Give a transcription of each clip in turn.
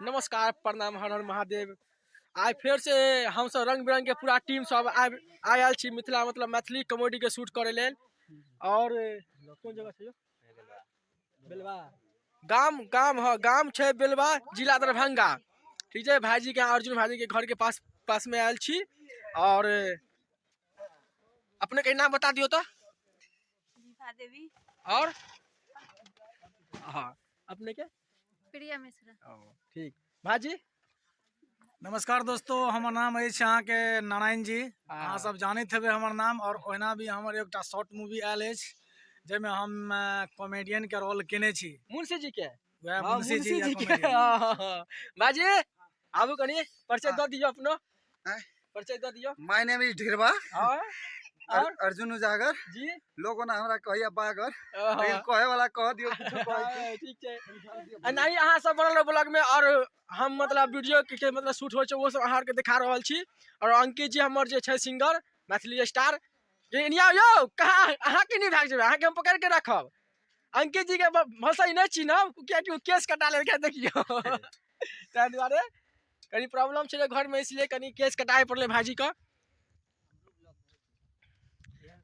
नमस्कार, प्रणाम, हर हर महादेव। आइ फेर से हमसब रंग बिरंग के पूरा टीम सब आबि आयल छी मिथिला मतलब मैथिली कॉमेडी के शूट करे लेल। और कोन जगह छै यौ? बेलवा गाम, गाम ह, गाम छै बेलवा, जिला दरभंगा। ठीक छै, भाईजी के, अर्जुन भाईजी के घर के पास पास में आयल छी। और अपने के नाम बता दियो तो। दीपा देवी। और हाँ, अपने के? प्रिया मिश्रा। ओ, ठीक। भाजी? नमस्कार दोस्तों, हमर नाम अछि अहाँके नारायण जी। अहाँ सब जानैत हेबै हमर नाम। और ओहिना भी हमर एकटा शॉर्ट मूवी आयल अछि जाहिमे हम कॉमेडियन के रोल केने छी। मुंशी जी के? वएह। हाँ, मुंशी जी। मुंशी जी के। हाँ, हाँ, हाँ। भाजी आबू, कनी परिचय दऽ दियौ अपनो। आँय? परिचय दऽ दियौ। माय नेम is Dhirwa. हाँ, और अर्जुन उजागर जी। लोग ओना हमरा कहैया बागर, हाँ। लेकिन कहे वाला कह दियौ, किछो कहै छै। हाँ, ठीक छै। एनाही अहाँ सब बनल रहू ब्लॉग में। और हम मतलब वीडियो के मतलब शूट होइ छै ओ सब अहाँ आरके देखा रहल छी। और अंकित जी हमर जे छै सिंगर, मैथिली स्टार, ये एनिया यौ, कहाँ अहाँ के नहीं भाग जेबै, अहाँके हम पकड़ के रखब। अंकित जी के भसै नहि चिन्हब, कियाकि ओ केस कटा लेलकै, देखियौ। ताहि दुआरे कनि प्रॉब्लम छलै घरमे, इसलिए कनि केस कटाए पड़लै भाईजी के।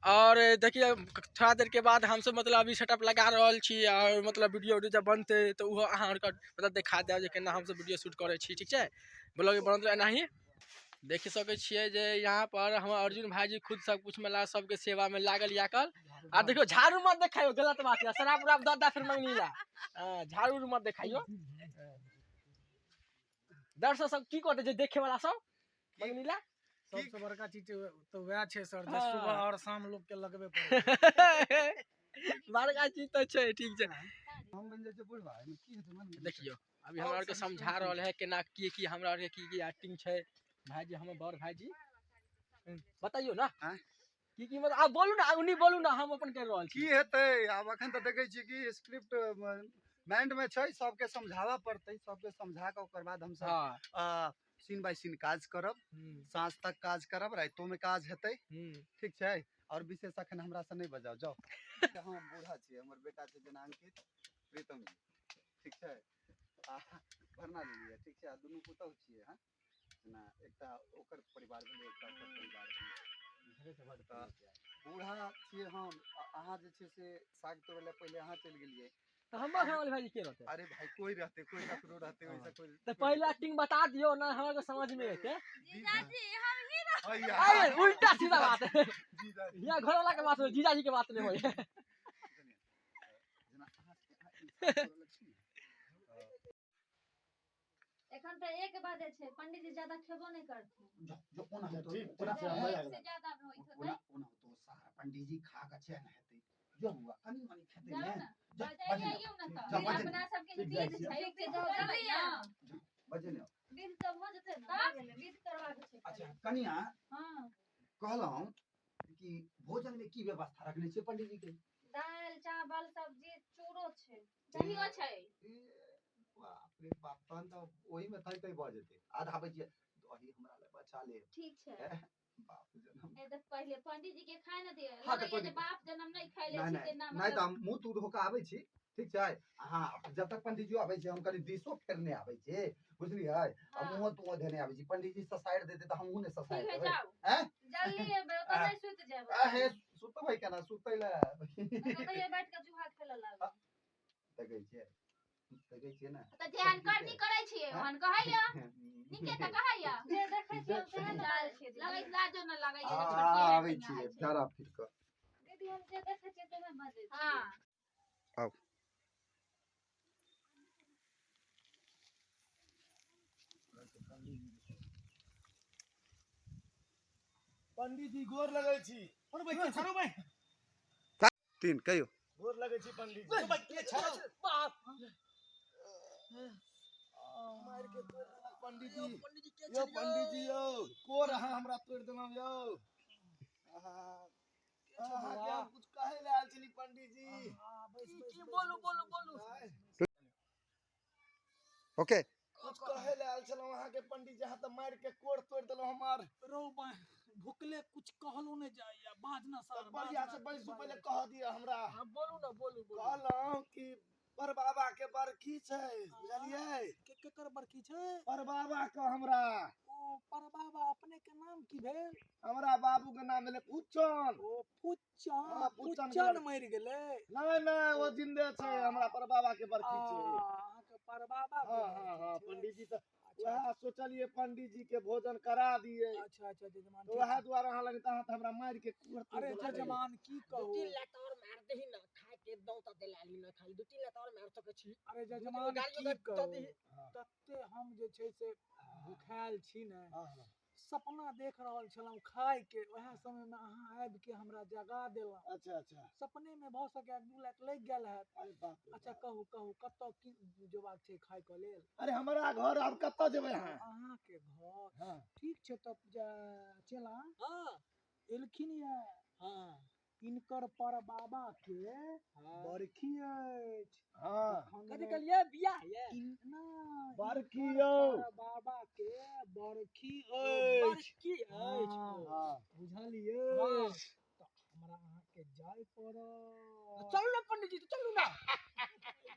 और देखिए, थोड़ा देर के बाद हमसब मतलब अभी सेटअप लगा रहल छी और मतलब वीडियो उडियो जब बनतै तऽ ओहो अहाँ आरके मतलब देखा देब जे केना हमसब वीडियो शूट करै छी। ठीक छै, ब्लॉग बनत। एनाही देख सकै छियै जे यहाँ पर हमर अर्जुन भाईजी खुद सब कुछ में सबके सेवा में लागल या कल। आ देखियौ, झाड़ू मत देखाइयो, गलत बात है। शराब उराब दऽ दा फिर मंगनी ला। हाँ, झाड़ू उड़ू मत देखाइयो। दर्शक सब की कहते जे देखे वाला सब मंगनी ला? सबसे बड़का चीज तऽ वएह छै सर जे सुबह और शाम लोग के लगबे पड़े। बड़का चीज तऽ छै। ठीक छै। हम बनि जाइ छै बुढ़वा, एहिमे की हेतै मालूम? देखियौ, अभी हमरा आरके समझा रहल है केना की की हमरा आरके की की एक्टिंग छै। भाईजी, हमर बड़ भाईजी, बताइयो ना। आँय? की की मतलब आब बोलू ना, उन्हीं बोलू ना, हम अपन कर रहल छी। की हेतै आब? अखन तऽ देखै छियै कि स्क्रिप्ट माइंड में छै, सबके समझाबऽ पड़तै। सबके समझा कऽ ओकर बाद हमसब सीन बाय सीन काज करब। साँझ तक काज करब, रातिो में काज हेतै। ठीक छै, और विशेष अखन हमरा से नहि बजाउ, जाउ। हम बूढ़ा छियै, हमर बेटा छै जेना अंकित प्रीतम जी, ठीक छै, आ भरना लेलियै, ठीक छै, आ दुनू पुतहु छियै। हँ, जेना एकटा ओकर परिवार भेलै, एकटा ओकर परिवार भेलै। तऽ बूढ़ा छियै हम आ अहाँ जे छै से साग तोड़ै लए पहिले अहाँ चलि गेलियै। तऽ हमर घरवाली भाईजी के रहतै? अरे भाई, कोई रहते, कोई ककरो रहते, वैसा कोई तऽ पहले एक्टिंग बता दियौ ना, हमरा के समझ में एतै। जीजाजी हम ही। हैया। अरे उल्टा सीधा बात है। जीजाजी। यहाँ घर वाला के बात हो, जीजाजी के बात नहीं होय। जेना अहाँ ई साग तोड़ै लए छी ने? एखन तऽ 1 बजे छै, पंडीजी ज्यादा खेबो नहि करथिन। जो जो ओना होतो ठीक, ओना ठीक छै। एक से ज्यादा होइत होतै। ओना ओना होतो सारा पंडीजी खा कऽ चैन हेतै। जो हुआ, कनि मनि खेतै जाउ ने। ने। जा, बजाइए बजे यौ ने। जा, तऽ बजे। अपना सबके जे ठीक, जाइ विध छियै। छै से करबै ने। बजे ने। विध तऽ भऽ जेतै ने, विध करबाक छै। अच्छा कनिया। हँ। कहलहुँ कि भोजन में की व्यवस्था रखने छियै पंडीजी के? दालि चावल सब्जी, चूरो छै, दहियो छै। ए, बाप रे बाप, तहन तऽ ओहिमे थै थै भऽ जेतै। आधा बजिए, दही हमरा लए बचा लेब। ठीक छै। बाप जनम। ए तऽ पहिले पंडीजी के खाय ने दिअ। हाँ, तऽ लगैया कोइ जे दिक्कत बाप जनम नहि खाय ले नहि छी नहि तेना। नहि तऽ मतलब हम मुँह तू धो कऽ आबै छी, ठीक छै? अहाँ जब तक पंडीजी आबै छै, हम कनि दिशो फेरने आबै छी, बुझलियै? आ मुँहो तुहो धेने आबै छी। पंडीजी ससारि देतै तऽ हमहूँ ने ससारि ठीक है। देबै। जाउ। आँय? जल्दी एबै, ओतऽ नहि सुति जेबै। आहे, सुतबै केना? सुतै लए ओतऽ बैठ कऽ जुआ खेलऽ लागब। देखै छियै, देखै छियै ने? तऽ जेहन करनी करै छियै ओहन कहैया, नीके तऽ कहैया। जे देखै छियै हम सएह ने बाजै छियै दीदी। लगैत लाजो न लगैया आ जे छोटकी आबै लड़की छियै नहाय छै। फेरा फिर कऽ। दीदी, हम जे देखै छियै सएह बाजै छियै। हँ। आउ। पंडीजी, गोर लगै छी। तीन कहियौ। गोर लगै छी पंडीजी। बाप। मारि के तोड़ि देलक पंडीजी। यौ पंडीजी यौ, कोर अहाँ हमरा तोड़ि देलहुँ यौ। अहाँके हम कुछ कहै लए आयल छली पंडीजी। की? बोलू, बोलू, बोलू। आँय, ओके। कुछ कहै लए आयल छलहुँ अहाँके पंडीजी, अहाँ तऽ मारि के कोर तोड़ि देलहुँ हमर। रौ बा, भुखले कुछ कहलो नहि जाइया, बाजना तऽ सर। बढ़िया से बैसू, पहिले कह दिअ हमरा। हाँ, बोलू ना, बोलू, बोलू। कहलहुँ कि बर बाबा के बरखी छै, बुझलियै? केकर बरखी छै? पर बाबा के हमरा। ओ पर बाबा, अपने के नाम की भेल? हमरा बाबू के नाम भेलै फुच्चन। ओ फुच्चन। हाँ, फुच्चन। फुच्चन मरि गेलै? नहि नहि, ओ जिंदे छै। हमरा पर बाबा के बरखी छै। अहाँके पर बाबा के हाँ हाँ हाँ बरखी छै। पंडीजी, तऽ अच्छा। वएह सोचलियै पंडीजी के भोजन करा दियै। अच्छा अच्छा जजमान, तऽ ठीक वएह छै। दुआरे अहाँ लग, तऽ अहाँ तऽ हमरा मारि के कुहर अरे तोड़ि देलकै। जजमान, की दू कहू। तीन लात और मार दही ना, खाय के दौ त दिलाली ना, खाली दू तीन लात और मार सकै छी। अरे दू तीन जजमान, गो गाली की अगर दऽ कहू, दही। तते हम जे छै से भुखायल छी ने, हाँ, हाँ। सपना देख रहल छलहुँ खाय के, वएह समय में अहाँ आबि के हमरा जगा देलहुँ। अच्छा अच्छा। सपने में भऽ सकैए दू लात लागि गेल हैत। अरे बाप रे अच्छा। बाप। कहू कहू, कतऽ की जेबाक छै खाय के लेल? अरे हमरा घर, आब कतऽ जेबै अहाँ? अहाँके घर? हाँ। ठीक छै, तब चेला हाँ। एलखिन ये। हाँ। इनकर पर बाबा के बरखी अछि। हाँ। एखन कथी कहलियै, बियाह ये? नहि, बरखी हिनकर यौ। पर बाबा के बरखी अछि। बरखी अछि। हाँ। हाँ। बुझलियै? हाँ। तऽ हमरा अहाँके जाय पड़त। चलू ना पंडीजी, तऽ चलू ना।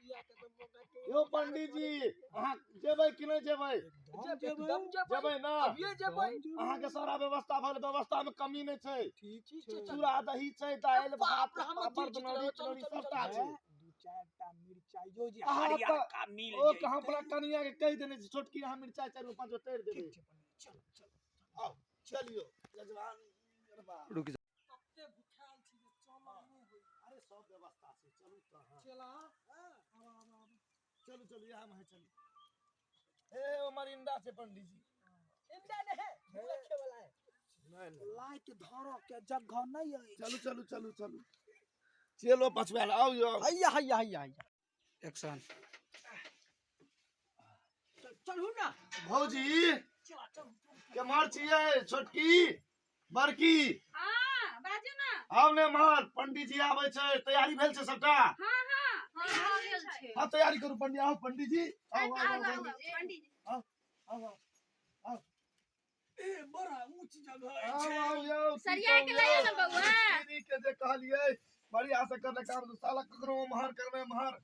इएह के तऽ मौका के यौ पंडीजी, अहाँ जेबै कि नहि जेबै? एकदम जेबै। एकदम जेबै। जेबै ना? अभिये जेबै। एकदम जेबै। अहाँके सारा व्यवस्था भल, व्यवस्था में कमी नहि छै। ठीक ठीक छै। छै, चलू। चूड़ा दही छै, दालि बाप भात, रे, हमर पापड़, दिल जीत दनौरी लेलक। चलू, चनौरी चलू, सबटा चलू। छै। दू चारि टा मिरचाइयो जे अहाँ तऽ हरियरका मिल ओ हम अपना जैतै। कनिया के कहि देने छी, छोटकी, अहाँ मिरचाइ चारि गो पाँच गो तोड़ि देबै। ठीक छै पंडीजी, चलू चलू। आउ, चलियौ यजमान। रुक जा। तते भुखायल छी जे चलल नहि होइया। अरे सब व्यवस्था छै, चलू तऽ अहाँ। चेला, आब आब आब। चलू चलू, इएह में चलू। हे, ओ मरिंडा छै पंडीजी। इंदा नहीं है, रखे वाला है। नहि नहि। लाइट धरऽ के जगह नहि अछि। चलू चलू चलू चलू, चलो पछुआल आउ यौ। हैया हैया हैया हैया। एक्शन। चलू ना। भौजी। चेला, चलू चलू। केम्हर छियै छोटकी बड़की? हाँ, बाजू ना। आउ ने एम्हर, पंडीजी आबै छै। तैयारी भेल छै सबटा? हाँ हाँ हाँ, भऽ गेल छै। हाँ, तैयारी करू। पंडी आउ, पंडीजी आउ आउ। आउ आउ। आउ पंडीजी। आउ आउ। ए, बड़ा ऊंच जगह आउ। अछि। आउ यौ, की सरिया के कहू लइयो यौ, ने बौआ। मिस्त्री के जे कहलियै बढ़िया से करले काम, साला ककरो ओम्हर करबै एम्हर।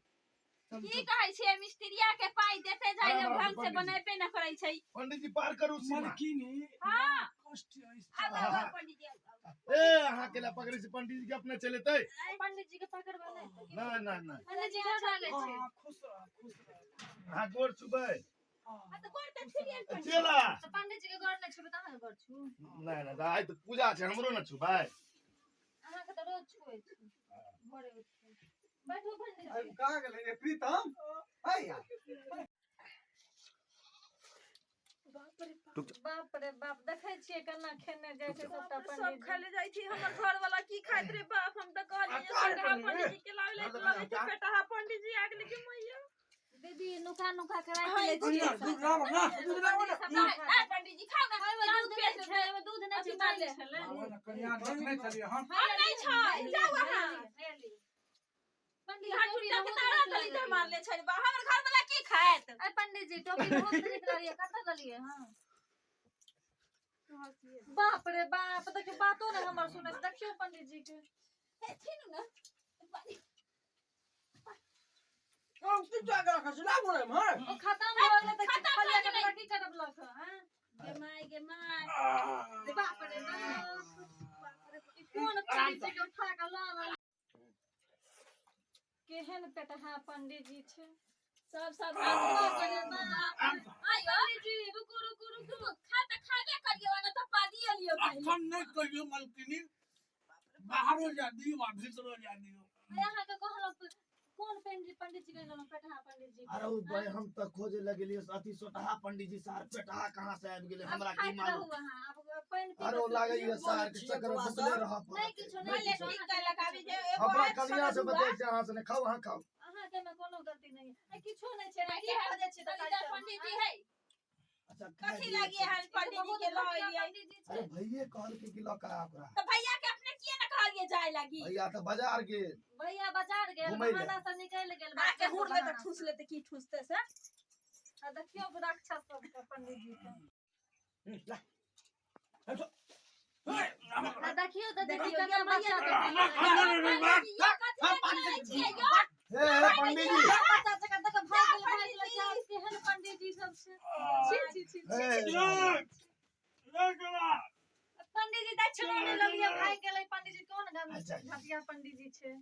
चलू। की चलू। कहै छियै, मिस्त्रिया के पाई देते जाइ, आराम आराम से। ढंग से पंडीजी। बनेबे न करै छै। पंडीजी, पार करू सीमा। मलकिनी, हाँ। बड़ा कष्ट अछि। आउ आउ आउ पंडीजी, आउ आउ। ए, अहाँ के ला पकड़ै छी? पंडीजी के अपने चलेतै। पंडीजी के पकड़बै नहि तऽ की? नहि नहि नहि। पंडीजी गोर लागै छै। हाँ, खुश रह, खुश रह। अहाँ गोर छुबै। हाँ। आ तऽ गोर तऽ छुलियै पंडीजी। चेला। तऽ पंडीजी के गोर नहि छुबै तऽ अहाँके गोर छू? नहि नहि, आइ तऽ पूजा छै, हमरो ने छुबै। अहाँके तऽ रोज छुए छी भोरे उठि के। बैठू पंडीजी। कहाँ गेलै रे प्रीतम? है यार। बाप रे बाप, देखै छियै केना खेने जाइ छै सबटा सब पंडीजी। खाइले जाइ छी, हमर घर वाला की खाइत रे बाप। हम तऽ कहलियै पेटहा पंडीजी के लाबै ले, लगे छै पेटहा पंडीजी आ गेलै के मैया। दीदी, नुका नुका के राखि लै छियै। दूध लाबऽ ना, दूध लाबऽ ना। ए पंडीजी, खाउ ना। ओहिमे जान दूध पेट नहि छै छै, ओहिमे दूध नहि छै, अथी पानि मारले। छलै। आबऽ ने कनिया, देखने छलियै हम। हम नहि छै, जाउ अहाँ। पंडीजी, यहाँ टोपी टुटा के बहुत तारा नीक तली लगैए। मारले छै बा, हमर घर वाला की खायत? अरे पंडीजी, टोपी बहुत नीक लगैए, कतऽ लेलियै? हाँ, बाप रे बाप, देखियौ, बातो नहि हमर सुनै छै। देखियौ पंडीजी के। हेथिन ने। हम की जाके रखै छी, लाबू ने एम्हर। ओ खतम भऽ गेलै तऽ खतम भऽ खलिया के गेलै। की करब लऽ कऽ, हाँ? गे माय, गे माय। बाप रे बाप, ई कोन पंडीजी के उठा कऽ लऽ आनल? केहन पेटहा पंडीजी छै। सब सब। बाप रे बाप। आयो। पंडीजी, रुकू रुकू रुकू। खा तऽ खाबे करियौ ने तऽ पादिए लियौ पहिले। अखन नहि कहियौ मलकिनी, बाहरो जा दियौ आ भीतरो जा दियौ। अरे, अहाँके कहलहुँ तऽ कोन पंडी पंडीजी के लेलहुँ, पेटहा पंडीजी के? अरे ओ भाई, हम तऽ खोजे लगलियै अथी सोटहा पंडीजी, सार पेटहा कहाँ से आबि गेलै, आब हमरा की खाइत मालूम। रहू अहाँ, आब पानि पी अरे कऽ ओ लागैया सुति सार के चक्कर में भुखले रहऽ नहि पड़त। किछो पहिले नहि किछो। ठीक कयलक आबि जे एगो अपना आबि कनिया से सड़ल हुआ। बतै छै, अहाँ से नहि खाउ, अहाँ खाउ। अहाँके में कोनो गलती नहीं है, किछो नहि छै, की खोजै छी तऽ दलिदर पंडीजी है। अच्छा, खाय कथी दियौ। लागी एहन पंडीजी के लऽ एलियै? पंडीजी अरे छै। भैये कहलकै कि लऽ कऽ आ ओकरा। तऽ भैया के अपने किए ने कहलियै जाय लागी? भैया तऽ बाजार गेल। भैया बाजार गेल। घुमै लए। बहाना से निकलि गेल। आके बच्चा हुर सब लेते, बहाना ठूस से। लेते, की ठूसते से। आ देखियौ राक्षस सबके, पंडीजी के। आ देखियौ तऽ दीदी, देखियौ, केना ये बच्चा मैया। के यो कथी लागी रहै छियै यो? हे हे पंडीजी। बच्चा जकाँ देख, भागि गेल, भागि गेल। केहन पंडीजी सब छी, छी, छी। पंडीजी दक्षिणो नहि लेलियै, भागि गेलै पंडीजी। कोन घटिया पंडीजी छै।